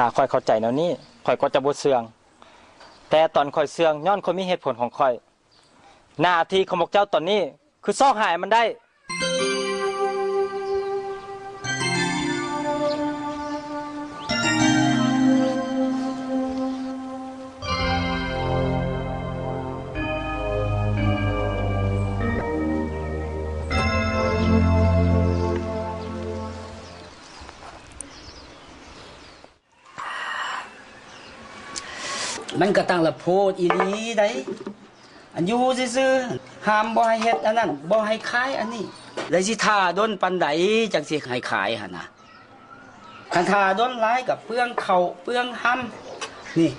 ຖ້າຂ້ອຍເຂົ້າໃຈແນວນີ້ ຂ້ອຍກໍຈະບໍ່ເຊື່ອງ. ແຕ່ຕອນຂ້ອຍເຊື່ອງ ຍ້ອນຂ້ອຍມີເຫດຜົນຂອງຂ້ອຍ. ໜ້າທີ່ຂອງພວກເຈົ້າຕອນນີ້ ຄືຊອກຫາໃຫ້ມັນໄດ້. ມັນກະຕັ້ງລະໂພດອີ່ຫຼີໃດ໋. ອັນຢູ່ຊື່ໆ ຫ້າມບໍ່ໃຫ້ເຮັດອັນນັ້ນ ບໍ່ໃຫ້ຂາຍອັນນີ້ ແລ້ວຊິຖ້າດົນປານໃດຈັ່ງຊິໃຫ້ຂາຍຫັ້ນນະ? ຄັນຖ້າດົນຫຼາຍກະເປືອງເຂົ້າເປືອງຮຳ. ນີ້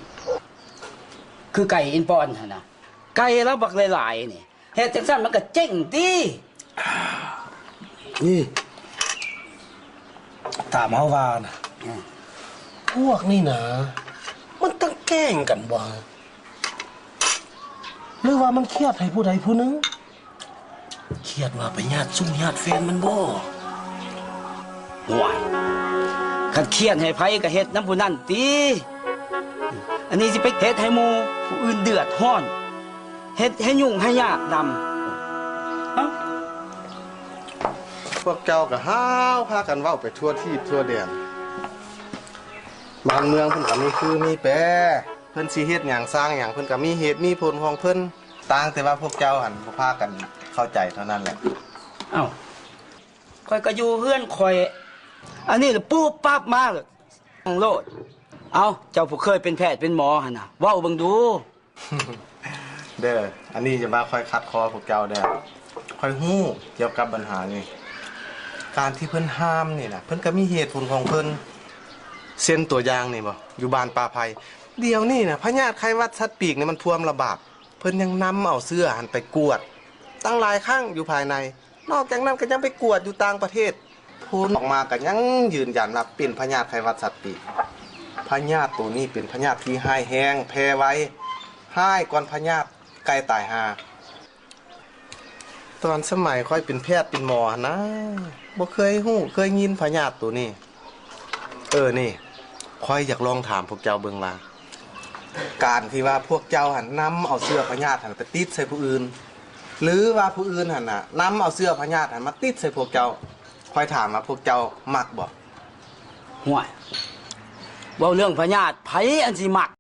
ຄືໄກ່ອິນປອນຫັ້ນນະ ໄກ່ລາວບັກຫຼາຍໆນີ້ ເຮັດຈັ່ງຊັ້ນມັນກະເຈັງຕິ. ນີ້ ຕາມເຮົາວ່ານະ ອືມ ພວກນີ້ນະ ມັນຕັ້ງແກ້ງກັນບໍ່ ຫຼືວ່າມັນຄຽດໃຫ້ຜູ້ໃດຜູ້ໜຶ່ງ? ຄຽດວ່າໄປຍາດຊູ່ຍາດແຟນມັນບໍ່? ໂອ້ຍ ຄັນຄຽດໃຫ້ໃຜກະເຮັດນຳຜູ້ນັ້ນຕິ. ອັນນີ້ຊິໄປເຮັດໃຫ້ໝູ່ຜູ້ອື່ນເດືອດຮ້ອນ ເຮັດໃຫ້ຫຍຸ້ງໃຫ້ຍາກນຳ. ເອົ້າ ພວກເຈົ້າກະຫາວພາກັນເວົ້າໄປທົ່ວທີບທົ່ວແດນ. ບ້ານເມືອງເພິ່ນກະມີຄືມີແປ ເພິ່ນຊິເຮັດຫຍັງສ້າງຫຍັງ ເພິ່ນກະມີເຫດມີຜົນຂອງເພິ່ນ. ຕ່າງແຕ່ວ່າພວກເຈົ້າຫັ້ນບໍ່ພາກັນເຂົ້າໃຈເທົ່ານັ້ນແຫຼະ. ເອົ້າ ຂ້ອຍກະຢູ່ເຮືອນຂ້ອຍ ອັນນີ້ລະປຸບປັບມາໂລດ. ເອົ້າ ເຈົ້າຜູ້ເຄີຍເປັນແພດເປັນໝໍຫັ້ນນະ ເວົ້າເບິ່ງດູ. ເດີ ອັນນີ້ຢ່າວ່າຂ້ອຍຂັດຄໍພວກເຈົ້າເດີ ຂ້ອຍຮູ້ກ່ຽວກັບບັນຫານີ້. ການທີ່ເພິ່ນຫ້າມນີ້ນະ ເພິ່ນກະມີເຫດຜົນຂອງເພິ່ນ. ເຊັ່ນຕົວຢ່າງນີ້ບໍ ຢູ່ບ້ານປ່າໄຜ່ ດຽວນີ້ນະ ພະຍາດໄຂ້ຫວັດສັດປີກນີ້ມັນພວມລະບາດ ເພິ່ນຍັງນຳເອົາເຊື້ອຫັ້ນໄປກວດຕັ້ງຫຼາຍຄັ້ງຢູ່ພາຍໃນ. ນອກຈາກນັ້ນກະຍັງໄປກວດຢູ່ຕ່າງປະເທດ ຜົນອອກມາກະຍັງຢືນຢັນວ່າເປັນພະຍາດໄຂ້ຫວັດສັດປີກ. ພະຍາດໂຕນີ້ເປັນພະຍາດທີ່ຮ້າຍແຮງ ແຜ່ໄວ ຮ້າຍກວ່າພະຍາດໄກ່ຕາຍຫ່າ. ຕອນສະໄໝຂ້ອຍເປັນແພດເປັນໝໍຫັ້ນນະ ບໍ່ເຄີຍຮູ້ເຄີຍຍິນພະຍາດໂຕນີ້. ເອີ ນີ້ ຂ້ອຍຢາກລອງຖາມພວກເຈົ້າເບິ່ງວ່າ ການທີ່ວ່າພວກເຈົ້າຫັ້ນນຳເອົາເຊື້ອພະຍາດຫັ້ນໄປຕິດໃສ່ຜູ້ອື່ນ ຫຼືວ່າຜູ້ອື່ນຫັ້ນນະ ນຳເອົາເຊື້ອພະຍາດຫັ້ນມາຕິດໃສ່ພວກເຈົ້າ ຂ້ອຍຖາມວ່າພວກເຈົ້າມັກບໍ່? ຫ້ວຍ ເວົ້າເລື່ອງພະຍາດ ໃຜອັນຊິມັກ?